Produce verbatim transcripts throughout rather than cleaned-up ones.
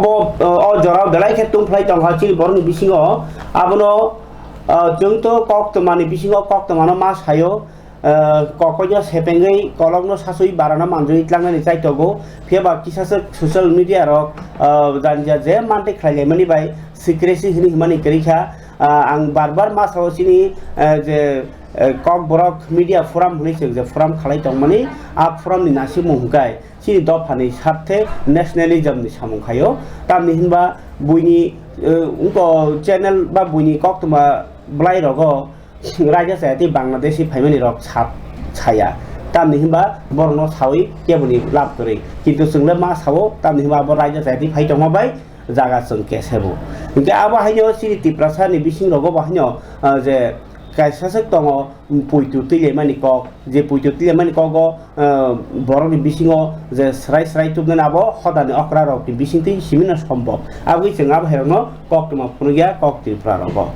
po-, o, o jorao belai khe tungphlai tongkha chini borokni bisingo. Abono, o, chwng to koktwmani bisingo koktwmano ma sayo, o, kokoi no sepengwi kolokno saswi barano manjwi tlangnani chaitogo. Phiya ba kisasa social media rok, o, jani ja je mantwi khlai laimani bai secrecy hwnwi hwnmani kwrwi kha. O, ang bar bar ma sao chini, o, je, o, kokborok media forum hwnwi chwng je forum khalai tongmani, a forum ni nasimung hwnkhe chini dophani sarthe nationalism ni samung khaio. Tamni hinba buini, eh, wngko channel ba buini koktwma bwlai rogo raida chaya tei Bangladeshi phaimani rok sa-, saya. Tamni hinba borokno sawi keboni lab kwrwi. Kintu chwngle ma sao, tamni hinba abo raida chaya tei phai tongma bai jaga chwng kesebo. Hinkhe abo haino chini Tiprasa ni bising rogo bo haino, ah, je kaisa swk tongo, puitu twilaimani kok, je puitu twilaimani kogo, ah, borokni bisingo je swrai swrai tubnani abo hodani okra rokni bisingtwi simino sombok. Aboni chwng abo hai rokno koktwma phunukya kok Tripura rogo.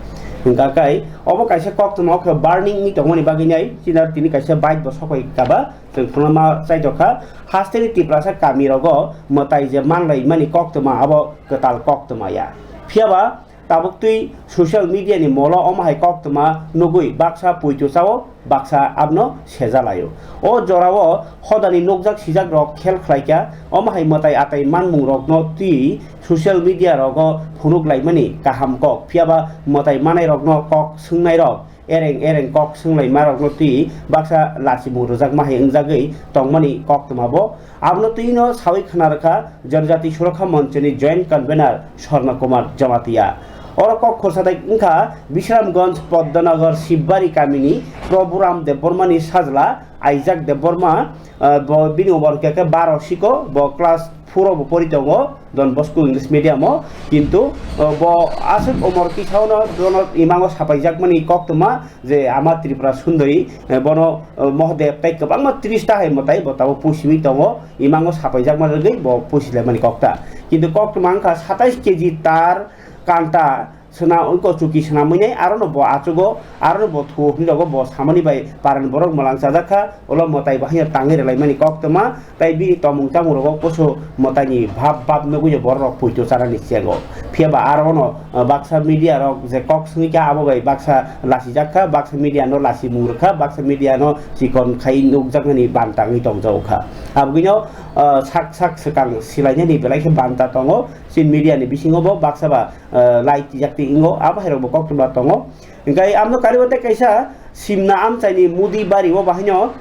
Hinkha kai obo kaisa koktwma okhe burning ni tongmani bagwi nai, chini tini kaisa bike bo sopai kaba. Chwng phunukma chaitokha, hasteni Tiprasa kami rogo mwtai je manlaimani koktwma abo kwtal koktwma ya. Phiya ba tabuk twi social media ni molo omo hai koktwma nugwi baksa puitu chao, baksa abno seja laio. O jorao hodani nukjak sijak rok khel khlaikha, omo hai mwtai atai manmung rokno twi social media rogo phunuk laimani kaham kok, phiya ba mwtai manai rokno kok swngnai rok ereng ereng kok swnglaima rokno twi baksa lachimung rwjakma hai wngjagwi tongmani koktwma bo. Abono twino sawi khna rwkha Janjati Surokha Monchoni Joint Convener Swarna Kumar Jamatia. Oro kok khorsa dai wngkha Bisramganj Poddanagar Shibari kamini Prabhuram Debbarmani sajla Aijak Debbarma, ah, bo bini umor hwnkhe khe baro siko, bo class four o bo pori tongo. Don Bosco English Medium o, kintu, uh, bo aswk umor kisaono bono imango sapaijakmani koktwma je Ama Tripura Sundari, eh, bono, uh, Mohodev tei kwbangma tris ta hai mwtai bo tabuk pusiwi tongo, imango sapaijakma rwgwi bo pusilaimani kokta. Kintu koktwma wngkha satais keji tar kanta swna wngkha chuki swnamwi nai, arono bo achugo, arono bo thuo hwnwi rogo bo samani bai paran borok mwlang chajak kha, ulo mwtai bo haino tangwi rwlaimani koktwma. Tai bini tomung chamung rogo kusu mwtaini bhab bhab nugwi borok rok puitu chanani chengo. Phiya ba aro ono, uh, baksa media rok je kok swngwi kha abo bai baksa lachijak kha, baksa media no lachimung rwkha, baksa media no chikon khai nukjaknani banta wngwi tongjago kha. Aboni, uh, sak sak swkang silainani belai khe banta tongo. Chini media ni bisingo bo baksa ba, uh, lai tijak twi wngo, abo hai rok bo koktwma tongo. Hinkhe amno karibo tei kaisa simna amchaini Mudi bari o bahaino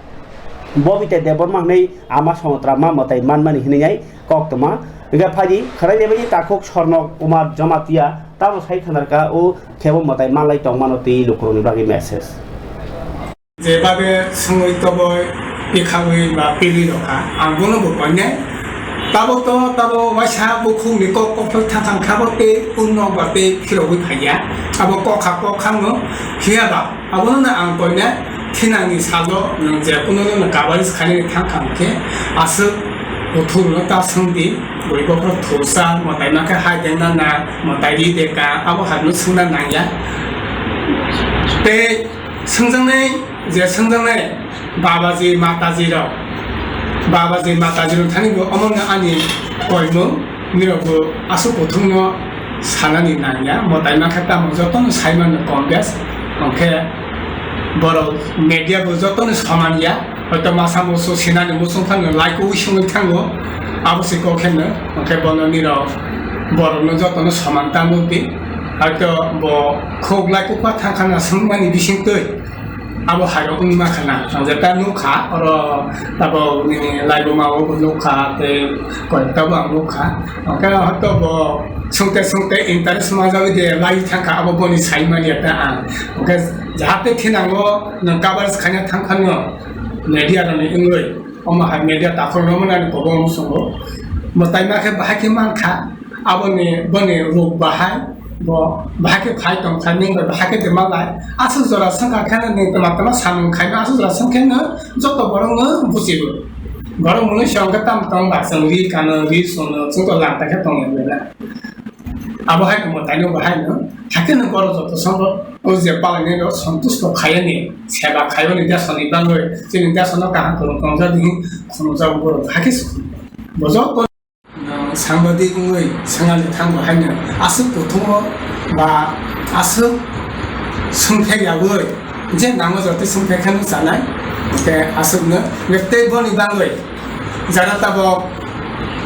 Bobita Debbarma hwnwi ama songotra ma mwtai manmani hwnwi nai koktwma. Hinkhe phaidi khwnai lebaini takhuk Swarna Kumar Jamatia tamo sai khanarkha o khebo mwtai manlai tongmano twi lukurokni bagwi message. Jebabe swngwi toboi pikhawi ba pili rokha, ang bono bo koinai. Tabo to, tabo waisa bukhukni kok kophok thangthang khabo tei unno ba tei phirogwi phaiya. Abo kokha kok khango, phiya ba abono no ang koinai. Thinangni salo nwng je kuno no coverage khainani thangkha hwnkhe aswk buthurno ta swngdi, bui bokhorok thursa mwtai mankhe hai dengna nang, mwtai ri deka, abo haino swngna nangya. Tei Swngjaknai, je swngjaknai babaji mataji rok, babaji mataji rok thani bo omo wngkha ani koimung, nirok bo aswk kuthumno sanani nangya, mwtai mankha tamo jotono saimano kom bes, hwnkhe borok media bo jotono soman ya, hoito masa musu sinani muchung phano like wi sungwi thango, abo se kok khe no, hwnkhe bono nirok borokno jotono soman tamo di, hoito bo khuk like kok thang khana swngmani bisingtwi. Abo hai rok wngma khana, ang je ta nukha, oro tabok ni laibuma o bo nukha, tei koi tabok ang nukha. Hwnkhe hoito bo sungte sungte interest ma jagwi de lai thangkha, abo boni sai manya ta ang. Hwnkhe jahate thinango nwng coverage khaina thangkha no media rokni wngwi, omo hai media takhuk rok mwnani kobo wng sungo. Mwtai ma khe bahai khe mankha, aboni boni ruk bahai. Bo bahai khe phai tong kha, nwng bai bahai khe de malai. Aswk jora swngkha khe nwng tama tama samung khaima aswk jora swngkhe no joto borok no bujibo. Borok mwnwi se hwnkhe tamo tong ba chwng ri kano, ri suno, chwng to langta khe tong ya bela. Abo hai no mwtai no bahai no, hakhe no borok joto sabo o je palai nai rok santusto khayani, seba khayani desoni bangwi, chini desono kaham kwrwng tong jak di, khunujak borok hakhe se bo joto. Nwng Sangbadik wngwi swngnani thango haino aswk kuthumo ba aswk swngphek yawi je nango jotoi swngphek kheno chanai. Hwnkhe aswkno tei boni bagwi jara tabok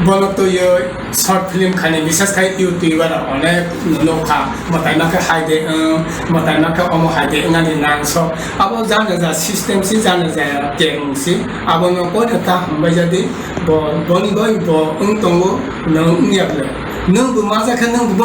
bono twiwi short film khainai, bises khai YouTuber rok onek nukha, mwtai ma khe hai de wng, mwtai ma khe omo hai de wngnani nang sok. Abo jana ja system si, jana ja keng si, abono koino ta hambai jadi. Bo boni bai bo wng tongo, nwng wngya ble. Nwng bo ma ja khe nwng bo